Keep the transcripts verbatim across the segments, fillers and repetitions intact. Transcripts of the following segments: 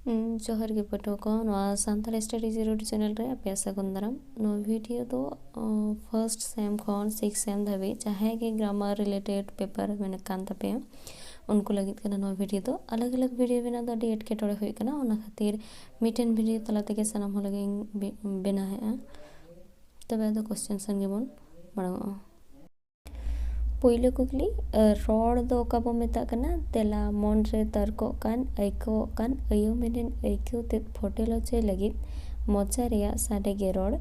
ᱡᱚᱦᱟᱨ ᱜᱮ ᱯᱟᱹᱴᱷᱩᱣᱟᱹ ᱠᱚ, ᱱᱚᱣᱟ ᱥᱟᱱᱛᱟᱲ ᱥᱴᱟᱰᱤᱡ ᱨᱩᱴ ᱪᱮᱱᱮᱞ ᱨᱮ ᱟᱯᱮ ᱥᱟᱹᱜᱩᱱ ᱫᱟᱨᱟᱢ᱾ ᱱᱚᱣᱟ ᱵᱷᱤᱰᱤᱭᱳ ᱫᱚ ᱯᱷᱟᱨᱥᱴ ᱥᱮᱢ ᱠᱷᱚᱱ ᱥᱤᱠᱥ ᱥᱮᱢ ᱫᱷᱟᱹᱵᱤᱡ ᱡᱟᱦᱟᱸᱭ ᱜᱮ ᱜᱨᱟᱢᱟᱨ ᱨᱤᱞᱮᱴᱮᱰ ᱯᱮᱯᱟᱨ ᱢᱮᱱᱟᱜ ᱠᱟᱱ ᱛᱟᱯᱮᱭᱟ, ᱩᱱᱠᱩ ᱞᱟᱹᱜᱤᱫ ᱠᱟᱱᱟ ᱱᱚᱣᱟ ᱵᱷᱤᱰᱤᱭᱳ ᱫᱚ᱾ ᱟᱞᱟᱜᱽ ᱟᱞᱟᱜᱽ ᱵᱷᱤᱰᱤᱭᱳ ᱵᱮᱱᱟᱣ ᱫᱚ ᱟᱹᱰᱤ ᱮᱴᱠᱮᱴᱚᱬᱮ ᱦᱩᱭᱩᱜ ᱠᱟᱱᱟ, ᱚᱱᱟ ᱠᱷᱟᱹᱛᱤᱨ ᱢᱤᱫᱴᱮᱱ ᱵᱷᱤᱰᱤᱭᱳ ᱛᱟᱞᱟ ᱛᱮᱜᱮ ᱥᱟᱱᱟᱢ ᱦᱚᱲ ᱞᱟᱹᱜᱤᱫ ᱤᱧ ᱵᱮ- ᱵᱮᱱᱟᱣᱮᱫᱼᱟ᱾ ᱛᱚᱵᱮ ᱟᱫᱚ ᱠᱚᱥᱪᱮᱱ ᱥᱮᱱ ᱜᱮᱵᱚᱱ ᱢᱟᱲᱟᱝᱚᱜᱼᱟ᱾ ᱯᱩᱭᱞᱩ ᱠᱩᱠᱞᱤ, ᱨᱚᱲ ᱫᱚ ᱚᱠᱟ ᱵᱚ ᱢᱮᱛᱟᱜ ᱠᱟᱱᱟ? ᱛᱮᱞᱟ, ᱢᱚᱱ ᱨᱮ ᱛᱟᱨᱠᱚᱜ ᱠᱟᱱ, ᱟᱹᱭᱠᱟᱹᱣᱚᱜ ᱠᱟᱱ, ᱟᱹᱭᱩ ᱢᱮᱱᱮᱱ ᱟᱹᱭᱠᱟᱹᱣ ᱛᱮᱫ ᱯᱷᱚᱴᱮᱞ ᱦᱚᱪᱚᱭ ᱞᱟᱹᱜᱤᱫ ᱢᱚᱪᱟ ᱨᱮᱭᱟᱜ ᱥᱟᱰᱮ ᱜᱮ ᱨᱚᱲ᱾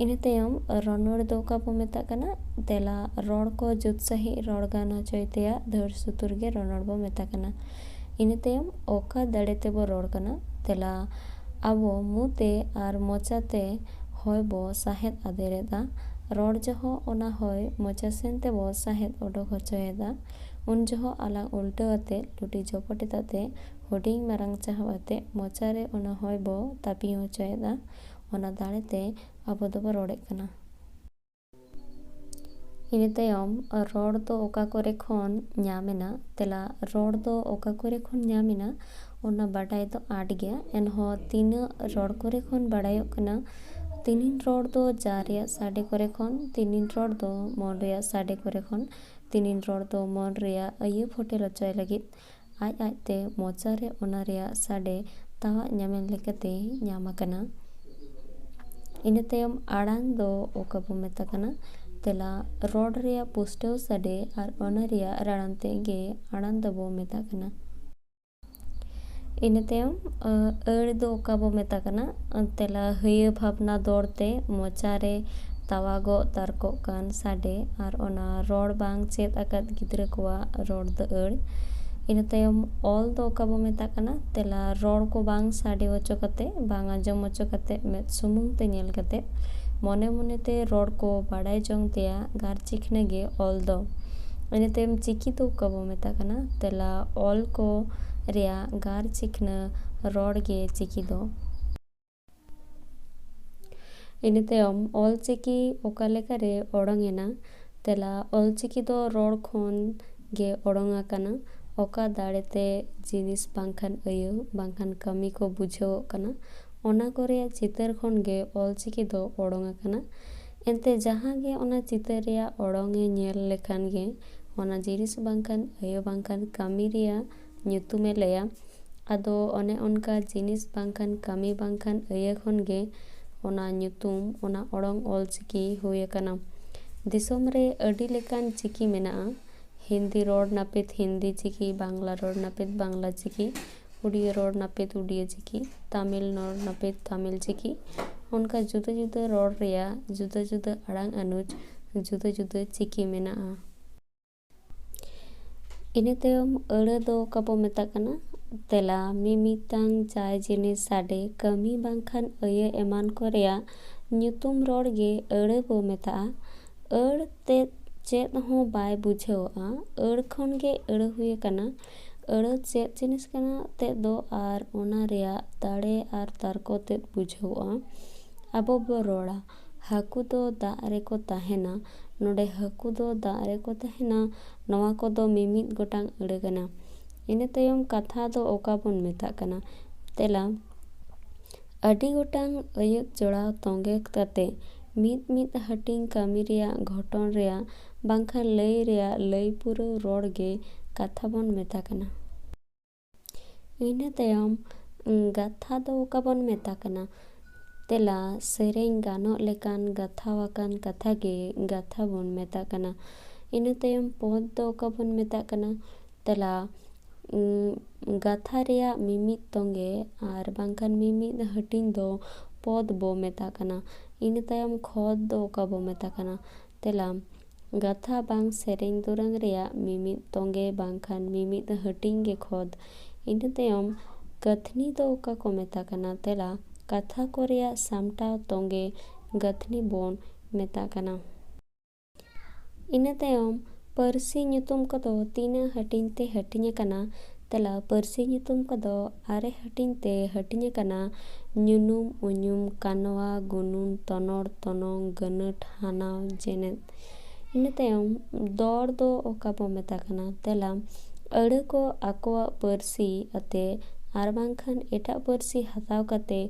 ᱤᱱᱟᱹ ᱛᱟᱭᱚᱢ ᱨᱚᱱᱚᱲ ᱫᱚ ᱚᱠᱟ ᱵᱚ ᱢᱮᱛᱟᱜ ᱠᱟᱱᱟ? ᱛᱮᱞᱟ, ᱨᱚᱲ ᱠᱚ ᱡᱩᱛ ᱥᱟᱺᱦᱤᱡ ᱨᱚᱲ ᱜᱟᱱ ᱦᱚᱪᱚᱭ ᱛᱮᱭᱟᱜ ᱫᱷᱟᱹᱲ ᱥᱩᱛᱩᱨ ᱜᱮ ᱨᱚᱱᱚᱲ ᱵᱚ ᱢᱮᱛᱟᱜ ᱠᱟᱱᱟ᱾ ᱤᱱᱟᱹ ᱛᱟᱭᱚᱢ ᱚᱠᱟ ᱫᱟᱲᱮ ᱛᱮᱵᱚ ᱨᱚᱲ ᱠᱟᱱᱟ? ᱛᱮᱞᱟ, ᱟᱵᱚ ᱢᱩ ᱛᱮ ᱟᱨ ᱢᱚᱪᱟ ᱛᱮ ᱦᱚᱭ ᱵᱚ ᱥᱟᱦᱮᱫ ᱟᱫᱮᱨᱮᱫᱼᱟ᱾ ᱨᱚᱲ ᱡᱚᱦᱚᱜ ᱚᱱᱟ ᱦᱚᱭ ᱢᱚᱪᱟ ᱥᱮᱱ ᱛᱮᱵᱚ ᱥᱟᱦᱮᱫ ᱚᱰᱚᱠ ᱦᱚᱪᱚᱭᱮᱫᱟ᱾ ᱩᱱ ᱡᱚᱦᱚᱜ ᱟᱞᱟᱝ ᱩᱞᱴᱟᱹᱣ ᱟᱛᱮ ᱞᱩᱴᱤ ᱡᱚᱯᱚᱴᱮᱫ ᱟᱛᱮ ᱦᱩᱰᱤᱧ ᱢᱟᱨᱟᱝ ᱪᱟᱦᱟᱣ ᱟᱛᱮ ᱢᱚᱪᱟ ᱨᱮ ᱚᱱᱟ ᱦᱚᱭ ᱵᱚ ᱛᱟᱹᱯᱤᱧ ᱦᱚᱪᱚᱭᱮᱫᱟ᱾ ᱚᱱᱟ ᱫᱟᱲᱮ ᱛᱮ ᱟᱵᱚ ᱫᱚᱵᱚ ᱨᱚᱲᱮᱫ ᱠᱟᱱᱟ᱾ ᱤᱱᱟᱹ ᱛᱟᱭᱚᱢ ᱨᱚᱲ ᱫᱚ ᱚᱠᱟ ᱠᱚᱨᱮ ᱠᱷᱚᱱ ᱧᱟᱢ ᱮᱱᱟ? ᱛᱮᱞᱟ, ᱨᱚᱲ ᱫᱚ ᱚᱠᱟ ᱠᱚᱨᱮ ᱠᱷᱚᱱ ᱧᱟᱢ ᱮᱱᱟ, ᱚᱱᱟ ᱵᱟᱰᱟᱭ ᱫᱚ ᱟᱸᱴ ᱜᱮᱭᱟ᱾ ᱮᱱᱦᱚᱸ ᱛᱤᱱᱟᱹᱜ ᱨᱚᱲ ᱠᱚᱨᱮ ᱠᱷᱚᱱ ᱵᱟᱰᱟᱭᱚᱜ ᱠᱟᱱᱟ? ᱛᱤᱱᱤᱱ ᱨᱚᱲ ᱫᱚ ᱡᱟ ᱨᱮᱭᱟᱜ ᱥᱟᱰᱮ ᱠᱚᱨᱮ ᱠᱷᱚᱱ, ᱛᱤᱱᱤᱱ ᱨᱚᱲ ᱫᱚ ᱢᱚᱱ ᱨᱮᱭᱟᱜ ᱥᱟᱰᱮ ᱠᱚᱨᱮ ᱠᱷᱚᱱ, ᱛᱤᱱᱤᱱ ᱨᱚᱲ ᱫᱚ ᱢᱚᱱ ᱨᱮᱭᱟᱜ ᱟᱹᱭᱟᱹ ᱯᱷᱚᱴᱮᱞ ᱦᱚᱪᱚᱭ ᱞᱟᱹᱜᱤᱫ ᱟᱡ ᱟᱡᱛᱮ ᱢᱚᱪᱟ ᱨᱮ ᱚᱱᱟ ᱨᱮᱭᱟᱜ ᱥᱟᱰᱮ ᱛᱟᱣᱟᱜ ᱧᱟᱢᱮᱱ ᱞᱮᱠᱟᱛᱮ ᱧᱟᱢ ᱟᱠᱟᱱᱟ᱾ ᱤᱱᱟᱹ ᱛᱟᱭᱚᱢ ᱟᱲᱟᱝ ᱫᱚ ᱚᱠᱟ ᱵᱚ ᱢᱮᱛᱟ ᱠᱟᱱᱟ? ᱛᱮᱞᱟ, ᱨᱚᱲ ᱨᱮᱭᱟᱜ ᱯᱩᱥᱴᱟᱹᱣ ᱥᱟᱰᱮ ᱟᱨ ᱚᱱᱟ ᱨᱮᱭᱟᱜ ᱨᱟᱲᱟᱝ ᱛᱮ ᱜᱮ ᱟᱲᱟᱝ ᱫᱚᱵᱚ ᱢᱮᱛᱟᱜ ᱠᱟᱱᱟ᱾ ᱤᱱᱟᱹ ᱛᱟᱭᱚᱢ, ᱟᱹ, ᱟᱹᱲ ᱫᱚ ᱚᱠᱟ ᱵᱚ ᱢᱮᱛᱟ ᱠᱟᱱᱟ? ᱛᱮᱞᱟ, ᱦᱟᱹᱭᱟᱹ ᱵᱷᱟᱵᱽᱱᱟ ᱫᱚᱨ ᱛᱮ ᱢᱚᱪᱟ ᱨᱮ ᱛᱟᱣᱟᱜᱚᱜ ᱛᱟᱨᱠᱚᱜ ᱠᱟᱱ ᱥᱟᱰᱮ ᱟᱨ ᱚᱱᱟ ᱨᱚᱲ ᱵᱟᱝ ᱪᱮᱫ ᱟᱠᱟᱫ ᱜᱤᱫᱽᱨᱟᱹ ᱠᱚᱣᱟᱜ ᱨᱚᱲ ᱫᱚ ᱟᱹᱲ᱾ ᱤᱱᱟᱹ ᱛᱟᱭᱚᱢ ᱚᱞ ᱫᱚ ᱚᱠᱟ ᱵᱚ ᱢᱮᱛᱟᱜ ᱠᱟᱱᱟ? ᱛᱮᱞᱟ, ᱨᱚᱲ ᱠᱚ ᱵᱟᱝ ᱥᱟᱰᱮ ᱦᱚᱪᱚ ᱠᱟᱛᱮ, ᱵᱟᱝ ᱟᱸᱡᱚᱢ ᱦᱚᱪᱚ ᱠᱟᱛᱮ, ᱢᱮᱫ ᱥᱩᱢᱩᱝ ᱛᱮ ᱧᱮᱞ ᱠᱟᱛᱮ ᱢᱚᱱᱮ ᱢᱚᱱᱮ ᱛᱮ ᱨᱚᱲ ᱠᱚ ᱵᱟᱲᱟᱭ ᱡᱚᱝ ᱛᱮᱭᱟᱜ ᱜᱟᱨ ᱪᱤᱠᱷᱱᱟᱹ ᱜᱮ ᱚᱞ ᱫᱚ᱾ ᱤᱱᱟᱹ ᱛᱟᱭᱚᱢ ᱪᱤᱠᱤ ᱫᱚ ᱚᱠᱟ ᱵᱚ ᱢᱮᱛᱟᱜ ᱠᱟᱱᱟ? ᱛᱮᱞᱟ, ᱚᱞ ᱠᱚ ᱨᱮᱭᱟᱜ ᱜᱟᱨ ᱪᱤᱠᱷᱱᱟᱹ ᱨᱚᱲ ᱜᱮ ᱪᱤᱠᱤ ᱫᱚ᱾ ᱤᱱᱟᱹ ᱛᱟᱭᱚᱢ ᱚᱞ ᱪᱤᱠᱤ ᱚᱠᱟ ᱞᱮᱠᱟᱨᱮ ᱚᱲᱚᱝ ᱮᱱᱟ? ᱛᱮᱞᱟ, ᱚᱞ ᱪᱤᱠᱤ ᱫᱚ ᱨᱚᱲ ᱠᱷᱚᱱ ᱜᱮ ᱚᱲᱚᱝ ᱟᱠᱟᱱᱟ᱾ ᱚᱠᱟ ᱫᱟᱲᱮᱛᱮ ᱡᱤᱱᱤᱥ ᱵᱟᱝᱠᱷᱟᱱ ᱟᱹᱭᱟᱹ ᱵᱟᱝᱠᱷᱟᱱ ᱠᱟᱹᱢᱤ ᱠᱚ ᱵᱩᱡᱷᱟᱹᱣᱚᱜ ᱠᱟᱱᱟ, ᱚᱱᱟ ᱠᱚ ᱨᱮᱭᱟᱜ ᱪᱤᱛᱟᱹᱨ ᱠᱷᱚᱱ ᱜᱮ ᱚᱞᱪᱤᱠᱤ ᱫᱚ ᱚᱰᱚᱝ ᱟᱠᱟᱱᱟ᱾ ᱮᱱᱛᱮ ᱡᱟᱦᱟᱸ ᱜᱮ ᱚᱱᱟ ᱪᱤᱛᱟᱹᱨ ᱨᱮᱭᱟᱜ ᱚᱰᱚᱝ ᱮ ᱧᱮᱞ ᱞᱮᱠᱷᱟᱱ ᱜᱮ ᱚᱱᱟ ᱡᱤᱱᱤᱥ ᱵᱟᱝᱠᱷᱟᱱ ᱟᱹᱭᱟᱹ ᱵᱟᱝᱠᱷᱟᱱ ᱠᱟᱹᱢᱤ ᱨᱮᱭᱟᱜ ᱧᱩᱛᱩᱢ ᱮ ᱞᱟᱹᱭᱟ᱾ ᱟᱫᱚ ᱚᱱᱮ ᱚᱱᱠᱟ ᱡᱤᱱᱤᱥ ᱵᱟᱝᱠᱷᱟᱱ ᱠᱟᱹᱢᱤ ᱵᱟᱝᱠᱷᱟᱱ ᱟᱹᱭᱟᱹ ᱠᱷᱚᱱ ᱜᱮ ᱚᱱᱟ ᱧᱩᱛᱩᱢ, ᱚᱱᱟ ᱚᱲᱚᱝ ᱚᱞ ᱪᱤᱠᱤ ᱦᱩᱭ ᱟᱠᱟᱱᱟ᱾ ᱫᱤᱥᱚᱢ ᱨᱮ ᱟᱹᱰᱤ ᱞᱮᱠᱟᱱ ᱪᱤᱠᱤ ᱢᱮᱱᱟᱜᱼᱟ᱾ ᱦᱤᱱᱫᱤ ᱨᱚᱲ ᱱᱟᱹᱯᱤᱛ ᱦᱤᱱᱫᱤ ᱪᱤᱠᱤ, ᱵᱟᱝᱞᱟ ᱨᱚᱲ ᱱᱟᱹᱯᱤᱛ ᱵᱟᱝᱞᱟ ᱪᱤᱠᱤ, ᱩᱲᱤᱭᱟᱹ ᱨᱚᱲ ᱱᱟᱹᱯᱤᱛ ᱩᱲᱤᱭᱟᱹ ᱪᱤᱠᱤ, ᱛᱟᱢᱤᱞ ᱨᱚᱲ ᱱᱟᱹᱯᱤᱛ ᱛᱟᱢᱤᱞ ᱪᱤᱠᱤ᱾ ᱚᱱᱠᱟ ᱡᱩᱫᱟᱹ ᱡᱩᱫᱟᱹ ᱨᱚᱲ ᱨᱮᱭᱟᱜ ᱡᱩᱫᱟᱹ ᱡᱩᱫᱟᱹ ᱟᱲᱟᱝ ᱟᱹᱱᱩᱡ ᱡᱩᱫᱟᱹ ᱡᱩᱫᱟᱹ ᱪᱤᱠᱤ ᱢᱮᱱᱟᱜᱼᱟ᱾ ᱤᱱᱟᱹ ᱛᱟᱭᱚᱢ ᱟᱹᱲᱟᱹ ᱫᱚ ᱚᱠᱟ ᱵᱚ ᱢᱮᱛᱟᱜ ᱠᱟᱱᱟ? ᱛᱮᱞᱟ, ᱢᱤᱢᱤᱫᱴᱟᱝ ᱡᱟᱭ ᱡᱤᱱᱤᱥ ᱥᱟᱰᱮ, ᱠᱟᱹᱢᱤ ᱵᱟᱝᱠᱷᱟᱱ ᱟᱹᱭᱟᱹ ᱮᱢᱟᱱ ᱠᱚ ᱨᱮᱭᱟᱜ ᱧᱩᱛᱩᱢ ᱨᱚᱲ ᱜᱮ ᱟᱹᱲᱟᱹ ᱵᱚ ᱢᱮᱛᱟᱜᱼᱟ᱾ ᱟᱹᱲ ᱛᱮᱫ ᱪᱮᱫ ᱦᱚᱸ ᱵᱟᱭ ᱵᱩᱡᱷᱟᱹᱣᱚᱜᱼᱟ᱾ ᱟᱹᱲ ᱠᱷᱚᱱ ᱜᱮ ᱟᱹᱲᱟᱹ ᱦᱩᱭ ᱟᱠᱟᱱᱟ᱾ ᱟᱹᱲᱟᱹ ᱪᱮᱫ ᱡᱤᱱᱤᱥ ᱠᱟᱱᱟ ᱛᱮᱫ ᱫᱚ ᱟᱨ ᱚᱱᱟ ᱨᱮᱭᱟᱜ ᱫᱟᱲᱮ ᱟᱨ ᱛᱟᱨᱠᱚ ᱛᱮᱫ ᱵᱩᱡᱷᱟᱹᱣᱚᱜᱼᱟ᱾ ᱟᱵᱚ ᱵᱚ ᱨᱚᱲᱟ, ᱦᱟᱹᱠᱩ ᱫᱚ ᱫᱟᱜ ᱨᱮᱠᱚ ᱛᱟᱦᱮᱱᱟ᱾ ᱱᱚᱰᱮ ᱦᱟᱹᱠᱩ ᱫᱚ ᱫᱟᱜ ᱨᱮᱠᱚ ᱛᱟᱦᱮᱱᱟ, ᱱᱚᱣᱟ ᱠᱚᱫᱚ ᱢᱤᱢᱤᱫ ᱜᱚᱴᱟᱝ ᱟᱹᱲᱟᱹ ᱠᱟᱱᱟ᱾ ᱤᱱᱟᱹ ᱛᱟᱭᱚᱢ ᱠᱟᱛᱷᱟ ᱫᱚ ᱚᱠᱟ ᱵᱚᱱ ᱢᱮᱛᱟᱜ ᱠᱟᱱᱟ? ᱛᱮᱞᱟ, ᱟᱹᱰᱤ ᱜᱚᱴᱟᱝ ᱟᱹᱭᱟᱹᱛ ᱡᱚᱲᱟᱣ ᱛᱚᱸᱜᱮ ᱠᱟᱛᱮ ᱢᱤᱫ ᱢᱤᱫ ᱦᱟᱹᱴᱤᱧ ᱠᱟᱹᱢᱤ ᱨᱮᱭᱟᱜ, ᱜᱷᱚᱴᱚᱱ ᱨᱮᱭᱟᱜ ᱵᱟᱝᱠᱷᱟᱱ ᱞᱟᱹᱭ ᱨᱮᱭᱟᱜ ᱞᱟᱹᱭ ᱯᱩᱨᱟᱹᱣ ᱨᱚᱲ ᱜᱮ ᱠᱟᱛᱷᱟ ᱵᱚᱱ ᱢᱮᱛᱟ ᱠᱟᱱᱟ᱾ ᱤᱱᱟᱹ ᱛᱟᱭᱚᱢ, ᱩᱸ, ᱜᱟᱛᱷᱟ ᱫᱚ ᱚᱠᱟ ᱵᱚᱱ ᱢᱮᱛᱟ ᱠᱟᱱᱟ? ᱛᱮᱞᱟ, ᱥᱮᱨᱮᱧ ᱜᱟᱱᱚᱜ ᱞᱮᱠᱟᱱ ᱜᱟᱛᱷᱟᱣ ᱟᱠᱟᱱ ᱠᱟᱛᱷᱟ ᱜᱮ ᱜᱟᱛᱷᱟ ᱵᱚᱱ ᱢᱮᱛᱟᱜ ᱠᱟᱱᱟ᱾ ᱤᱱᱟᱹ ᱛᱟᱭᱚᱢ ᱯᱚᱫ ᱫᱚ ᱚᱠᱟ ᱵᱚᱱ ᱢᱮᱛᱟᱜ ᱠᱟᱱᱟ? ᱛᱮᱞᱟ, ᱩᱸ, ᱜᱟᱛᱷᱟ ᱨᱮᱭᱟᱜ ᱢᱤᱢᱤᱫ ᱛᱚᱸᱜᱮ ᱟᱨ ᱵᱟᱝᱠᱷᱟᱱ ᱢᱤᱢᱤᱫ ᱦᱟᱹᱴᱤᱧ ᱫᱚ ᱯᱚᱫ ᱵᱚ ᱢᱮᱛᱟᱜ ᱠᱟᱱᱟ᱾ ᱤᱱᱟᱹ ᱛᱟᱭᱚᱢ ᱠᱷᱚᱫ ᱫᱚ ᱚᱠᱟ ᱵᱚ ᱢᱮᱛᱟᱜ ᱠᱟᱱᱟ? ᱛᱮᱞᱟ, ᱜᱟᱛᱷᱟ ᱵᱟᱝ ᱥᱮᱨᱮᱧ ᱫᱩᱨᱟᱹᱝ ᱨᱮᱭᱟᱜ ᱢᱤᱢᱤᱫ ᱛᱚᱸᱜᱮ ᱵᱟᱝᱠᱷᱟᱱ ᱢᱤᱢᱤᱫ ᱦᱟᱹᱴᱤᱧ ᱜᱮ ᱠᱷᱚᱫ᱾ ᱤᱱᱟᱹ ᱛᱟᱭᱚᱢ ᱜᱟᱹᱛᱷᱱᱤ ᱫᱚ ᱚᱠᱟ ᱠᱚ ᱢᱮᱛᱟ ᱠᱟᱱᱟ? ᱛᱮᱞᱟ, ᱠᱟᱛᱷᱟ ᱠᱚ ᱨᱮᱭᱟᱜ ᱥᱟᱢᱴᱟᱣ ᱛᱚᱸᱜᱮ ᱜᱟᱹᱛᱷᱱᱤ ᱵᱚᱱ ᱢᱮᱛᱟᱜ ᱠᱟᱱᱟ᱾ ᱤᱱᱟᱹ ᱛᱟᱭᱚᱢ ᱯᱟᱹᱨᱥᱤ ᱧᱩᱛᱩᱢ ᱠᱚᱫᱚ ᱛᱤᱱᱟᱹᱜ ᱦᱟᱹᱴᱤᱧ ᱛᱮ ᱦᱟᱹᱴᱤᱧ ᱟᱠᱟᱱᱟ? ᱛᱮᱞᱟ, ᱯᱟᱹᱨᱥᱤ ᱧᱩᱛᱩᱢ ᱠᱚᱫᱚ ᱟᱨᱮ ᱦᱟᱹᱴᱤᱧ ᱛᱮ ᱦᱟᱹᱴᱤᱧ ᱟᱠᱟᱱᱟ᱾ ᱧᱩᱱᱩᱢ, ᱩᱧᱩᱢ, ᱠᱟᱱᱣᱟ, ᱜᱩᱱᱩᱱ, ᱛᱚᱱᱚᱲ, ᱛᱚᱱᱚᱝ, ᱜᱟᱹᱱᱟᱹᱴ, ᱦᱟᱱᱟᱣ, ᱡᱮᱱᱮᱫ᱾ ᱤᱱᱟᱹ ᱛᱟᱭᱚᱢ ᱫᱚᱲ ᱫᱚ ᱚᱠᱟ ᱵᱚ ᱢᱮᱛᱟ ᱠᱟᱱᱟ? ᱛᱮᱞᱟ, ᱟᱹᱲᱟᱹ ᱠᱚ ᱟᱠᱚᱣᱟᱜ ᱯᱟᱹᱨᱥᱤ ᱟᱛᱮ ᱟᱨ ᱵᱟᱝᱠᱷᱟᱱ ᱮᱴᱟᱜ ᱯᱟᱹᱨᱥᱤ ᱦᱟᱛᱟᱣ ᱠᱟᱛᱮ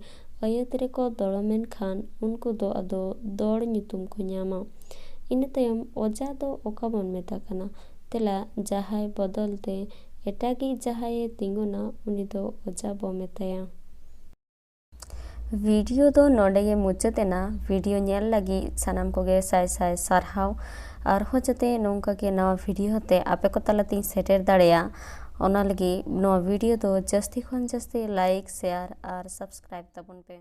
ᱟᱹᱭᱟᱹᱛ ᱨᱮᱠᱚ ᱫᱚᱲᱚᱢᱮᱱ ᱠᱷᱟᱱ, ᱩᱱᱠᱩ ᱫᱚ ᱟᱫᱚ ᱫᱚᱲ ᱧᱩᱛᱩᱢ ᱠᱚ ᱧᱟᱢᱟ᱾ ᱤᱱᱟᱹ ᱛᱟᱭᱚᱢ ᱚᱡᱟ ᱫᱚ ᱚᱠᱟ ᱵᱚᱱ ᱢᱮᱛᱟ ᱠᱟᱱᱟ? ᱛᱮᱞᱟ, ᱡᱟᱦᱟᱸᱭ ᱵᱚᱫᱚᱞ ᱛᱮ ᱮᱴᱟᱜᱤᱡ ᱡᱟᱦᱟᱸᱭᱮ ᱛᱤᱸᱜᱩᱱᱟ, ᱩᱱᱤ ᱫᱚ ᱚᱡᱟ ᱵᱚ ᱢᱮᱛᱟᱭᱟ᱾ ᱵᱷᱤᱰᱤᱭᱳ ᱫᱚ ᱱᱚᱰᱮ ᱜᱮ ᱢᱩᱪᱟᱹᱫ ᱮᱱᱟ᱾ ᱵᱷᱤᱰᱤᱭᱳ ᱧᱮᱞ ᱞᱟᱹᱜᱤᱫ ᱥᱟᱱᱟᱢ ᱠᱚᱜᱮ ᱥᱟᱭ ᱥᱟᱭ ᱥᱟᱨᱦᱟᱣ᱾ ᱟᱨᱦᱚᱸ ᱡᱟᱛᱮ ᱱᱚᱝᱠᱟ ᱜᱮ ᱱᱟᱣᱟ ᱵᱷᱤᱰᱤᱭᱳ ᱛᱮ ᱟᱯᱮ ᱠᱚ ᱛᱟᱞᱟᱛᱤᱧ ᱥᱮᱴᱮᱨ ᱫᱟᱲᱮᱭᱟᱜ, ᱚᱱᱟ ᱞᱟᱹᱜᱤᱫ ᱱᱚᱣᱟ ᱵᱷᱤᱰᱤᱭᱳ ᱫᱚ ᱡᱟᱹᱥᱛᱤ ᱠᱷᱚᱱ ᱡᱟᱹᱥᱛᱤ ᱞᱟᱭᱤᱠ, ᱥᱮᱭᱟᱨ ᱟᱨ ᱥᱟᱵᱥᱠᱨᱟᱭᱤᱵ ᱛᱟᱵᱚᱱ ᱯᱮ᱾